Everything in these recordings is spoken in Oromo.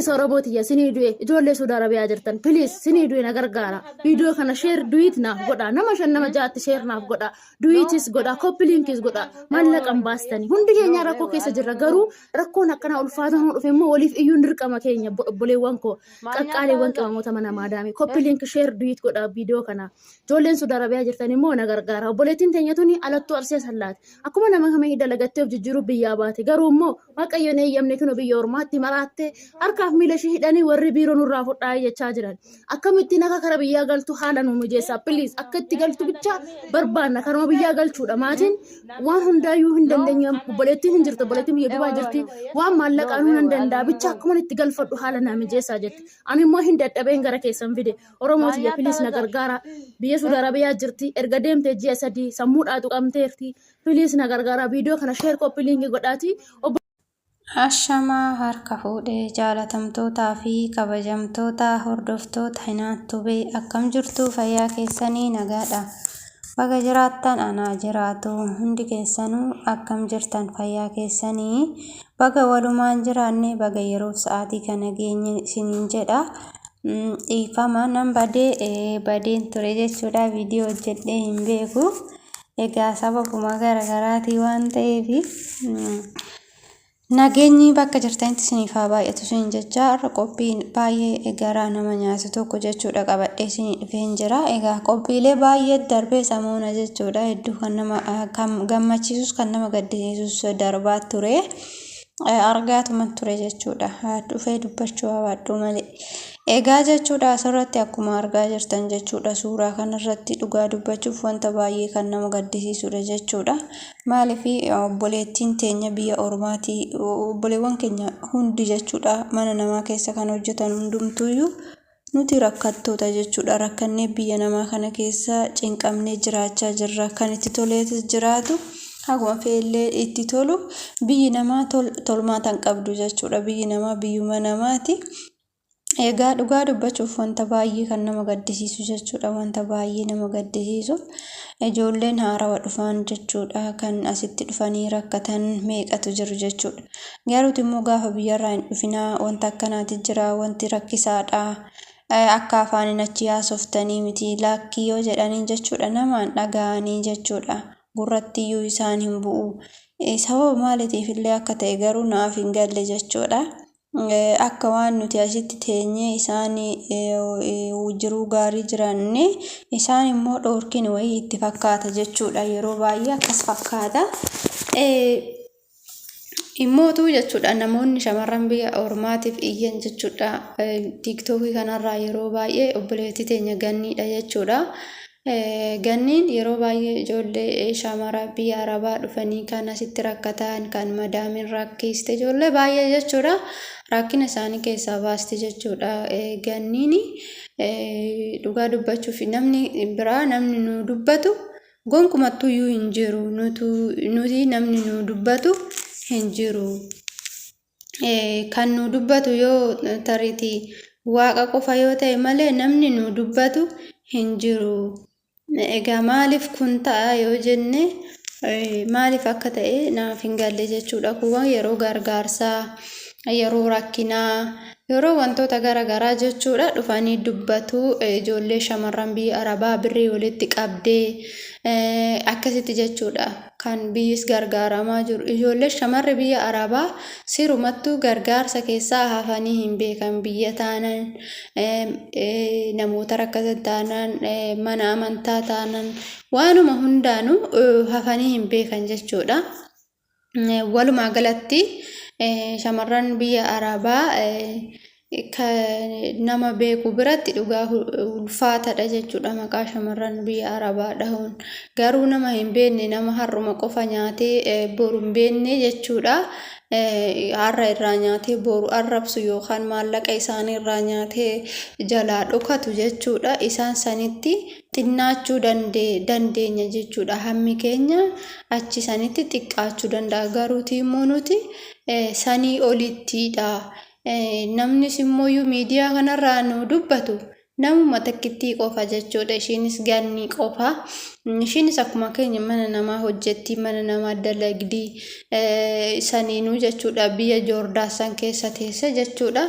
Please Oromoo tiyya sinii du'e, ijoollee Suudi Arabiyaa jirtan, please sinii du'e, na gargaara. Viidiyoo kana share, duet naaf godha. Nama shan, nama ja'atti share naaf godha. Duetis godha, copy linkis godha. Maallaqan baastanii. Hundi keenya rakkoo keessa jirra, garuu rakkoon akkanaa ulfaataa nu dhufe immoo waliif iyyuun dirqama keenya. Obboleewwan koo qaqqaaleewwan, qimamoota mana maadaami, copy link, share, duet godha viidiyoo kana. Ijoolleen Suudi Arabiyaa jirtan immoo na gargaara. Obboleettiin teenya tuni alattuu Arsee Sallaati. Akkuma nama kamii dalagattee of jijjiiruu biyyaa baate. Garuu immoo Waaqayyoon eeyyamne kinu biyya ormaatti maraatte, harkaaf miila ishee hidhanii warri biiroo nurraa fudhaa jechaa jiran. Akkamittiin akka kara biyyaa galtu haala nu mijeessaa. Please, akka itti galtu bicha barbaanna. Karuma biyyaa galchuudha. Maatiin waan hundaayyuu hin dandeenye. Obboleettiin hin jirtu. Obboleettiin biyya dubaa jirti. Waan maallaqaan hin danda'a. Bicha akkuma itti galfadhu haala naa mijeessaa jetti. Ani immoo hin dadhabeen gara keessan fide. Oromoo tiyya, please na gargaara. Biyya Suudi Arabiyaa jirti. Erga deemtee ji'a 3 sammuudhaa tuqamteerti. Please na gargaara. Viidiyoo kana share, copy link godhaati. Ashamaa, harka fuudhee jaalatamtootaa fi kabajamtoota hordoftoota Hinaat Tubee, akkam jirtu? Fayyaa keessanii? Nagaadha? Baga jiraattan, anaa jiraatu. Hundi keessanuu akkam jirtan? Fayyaa keessanii? Baga walumaan jiraanne, baga yeroof sa'aatii kana geenye isiniin jedha. Dhiifama, nan badee, badeen ture jechuudha. Viidiyoo hojjedhee hin beeku. Egaa sababuma garaagaraatii waan ta'eef, nageenyi bakka jirtanitti isiniif haa baay'atu isin jecha, har'a qophii baay'ee garaa nama nyaatu tokko jechuudha qabadhee isinii dhufeen jira. Egaa qophiilee baay'ee darbee samuuna jechuudha, hedduu kan nama kan gammachiisus kan nama gaddisiisus darbaa ture. Argaatuma ture jechuudha. Dhufee dubbachuu hawaadhu malee. Egaa jechuudha, asirratti akkuma argaa jirtan jechuudha, suuraa kanarratti dhugaa dubbachuuf wanta baay'ee kan nama gaddisiisudha jechuudha. Maaliif, obboleettiin teenya biyya ormaatii, obboleewwan keenya hundi jechuudha, mana namaa keessa kan hojjetan hundumtuuyyuu nuti rakkattoota jechuudha. Rakkannee biyya namaa kana keessa cinqamnee jiraachaa jirra. Kan itti toleetis jiraatu, haguma fe'ellee itti tolu, biyyi namaa tolmaata hin qabdu jechuudha. Biyyi namaa biyyuma namaati. Egaa dhugaa dubbachuuf wanta baay'ee kan nama gaddisiisu jechuudha. Wanta baay'ee nama gaddisiisu, ijoolleen haarawa dhufan jechuudha. Kan asitti dhufanii rakkatan meeqatu jiru jechuudha. Garuuti immoo gaafa biyyarraa hin dhufinaa, wanta akkanaati jira, wanti rakkisaadha. Akka afaaniin achi haasoftanii miti lakkii yoo jedhaniin jechuudha, namaan dhaga'anii jechuudha. Gurrattiyyuu isaan hin bu'u. Sababa maaliitiif illee akka ta'e garuu naaf hin galle jechuudha. Akka waan nuti asitti teenyee isaan jiruu gaarii jiraanne isaan immoo dhoorkin wayii itti fakkaata jechuudha. Yeroo baay'ee akkas fakkaata. Immootu jechuudha, namoonni shamarran biyya ormaatiif iyyan jechuudha. Tiiktookii kanarraa yeroo baay'ee obboleettii teenya Ganniidha jechuudha. Ganniin yeroo baay'ee ijoollee shamara biyya Arabaa dhufanii kan asitti rakkatan, kan madaamiin rakkiste, ijoollee baay'ee jechuudha. Rakkina isaanii keessaa baaste jechuudha. Ganniin dhugaa dubbachuuf namni biraa, namni nu dubbatu gonkumattuyyuu hin jiru. Nuti namni nu dubbatu hin jiru. Kan nu dubbatu yoo tariitii Waaqa qofa yoo ta'e malee namni nu dubbatu hin jiru. Egaa maaliif kun ta'a yoo jenne, maaliif akka ta'e naaf hin galle jechuudha. Kuuwwan yeroo gargaarsaa, yeroo rakkinaa, yeroo wantoota gara garaa jechuudha dhufanii dubbatu. Ijoollee shamarran biyya Arabaa birrii walitti qabdee akkasitti jechuudha. Kan biyyis gargaaramaa jiru. Ijoollee shamarri biyya Arabaa sirumattuu gargaarsa keessaa hafanii hin beekan. Biyya taanan, namoota rakkatan taanaan, mana amantaa taanan, waanuma hundaanuu hafanii hin beekan jechuudha. Walumaa galatti shamarran biyya Arabaa nama beeku biratti dhugaa ulfaatadha jechuudha maqaa shamarran biyya Arabaa dhahuun. Garuu nama hin beekne, nama har'uma qofa nyaatee boru hin beekne jechuudha. Har'a irraa nyaatee boru arrabsu yookaan maallaqa isaanii irraa nyaatee jalaa dhokatu jechuudha. Isaan sanitti xinnaachuu dandeenya jechuudha. Hammi keenya achi sanitti xiqqaachuu danda'a. Garuuti immoo nuti sanii olittidha. Namnis immooyyuu miidiyaa kanarraa nu dubbatu namuma takkittii qofa jechuudha. Ishiinis Gannii qofa. Ishiinis akkuma keenya mana namaa hojjetti, mana namaa dalagdi. Saniinuu jechuudha biyya Joordaas san keessa teesse jechuudha.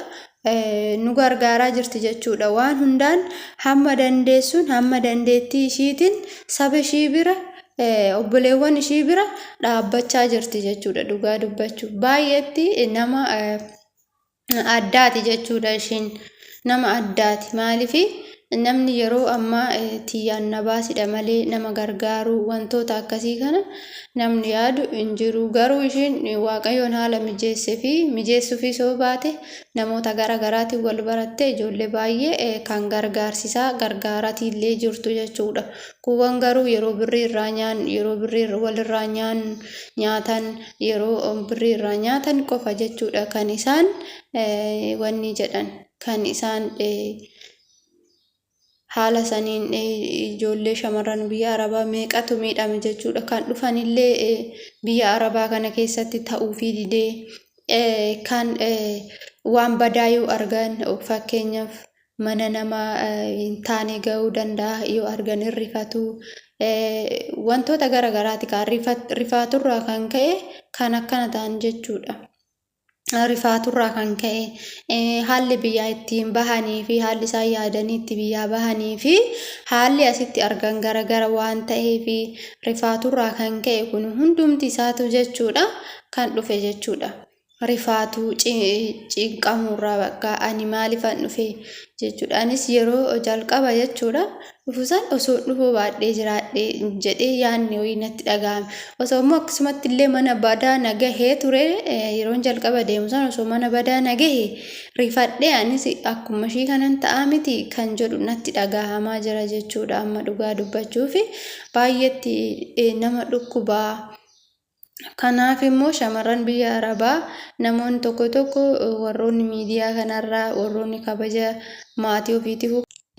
nu gargaaraa jirti jechuudha. Waan hundaan hamma dandeessuun hamma dandeettii ishiitiin saba ishii bira obboleewwan ishii bira dhaabbachaa jirti jechuudha dhugaa dubbachuuf. Baay'eetti nama addaati jechuudha ishiin nama addaati maaliif namni yeroo ammaa tiyyaan na baasidha malee nama gargaaruu wantoota akkasii kana namni yaadu hin jiru garuu ishiin waaqayyoon haala mijeessee fi mijeessuufii soo baate namoota gara garaatiin wal barattee ijoollee baay'ee kan gargaarsisaa gargaaratiillee jirtu jechuudha. Kuuwwan garuu yeroo birrii irraa nyaan yeroo birrii walirraa nyaan nyaatan yeroo birrii irraa nyaatan qofa jechuudha kan isaan wanni jedhan kan isaan haala saniin ijoollee shamarran biyya arabaa meeqatu miidhame jechuudha kan dhufanillee biyya arabaa kana keessatti ta'uufii didee kan waan badaa yoo argan fakkeenyaaf mana nama hin taane ga'uu danda'a yoo argan hin rifatu wantoota gara garaati kan rifaaturraa kan ka'e kan akkana ta'an jechuudha. Rifaaturraa kan ka'e haalli biyyaa ittiin bahanii fi haalli isaan yaadanii itti biyyaa bahanii fi haalli asitti argan garagara waan ta'eef rifaaturraa kan ka'e kun hundumti isaatu jechuudha kan dhufe jechuudha. Rifaatuu cinqamuurraa bakka ani maalifan dhufe jechuudha. Anis yeroo jalqaba jechuudha dhufu san osoo dhufuu baadhee jiraadhee jedhee yaadni wayii natti dhaga'ame. Osoo immoo akkasumatti illee mana badaa na gahee ture yeroon jalqaba deemu san osoo mana badaa na gahe rifadhee anis akkuma ishii kanan ta'aa miti kan jedhu natti dhagahamaa jira jechuudha. Amma dhugaa dubbachuufi baay'eetti nama dhukkubaa. Kanaaf immoo shamarran biyya Arabaa namoonni tokko tokko warroonni miidiyaa kanarraa warroonni kabaja maatii ofiitiif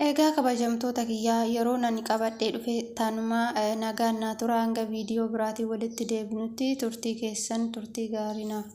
Egaa kabajamtoota kiyyaa yeroon ani qabadhee dhufe tanuma nagaan naa tura hanga viidiyoo biraatiin walitti deebinutti turtii keessan turtii gaarii naaf.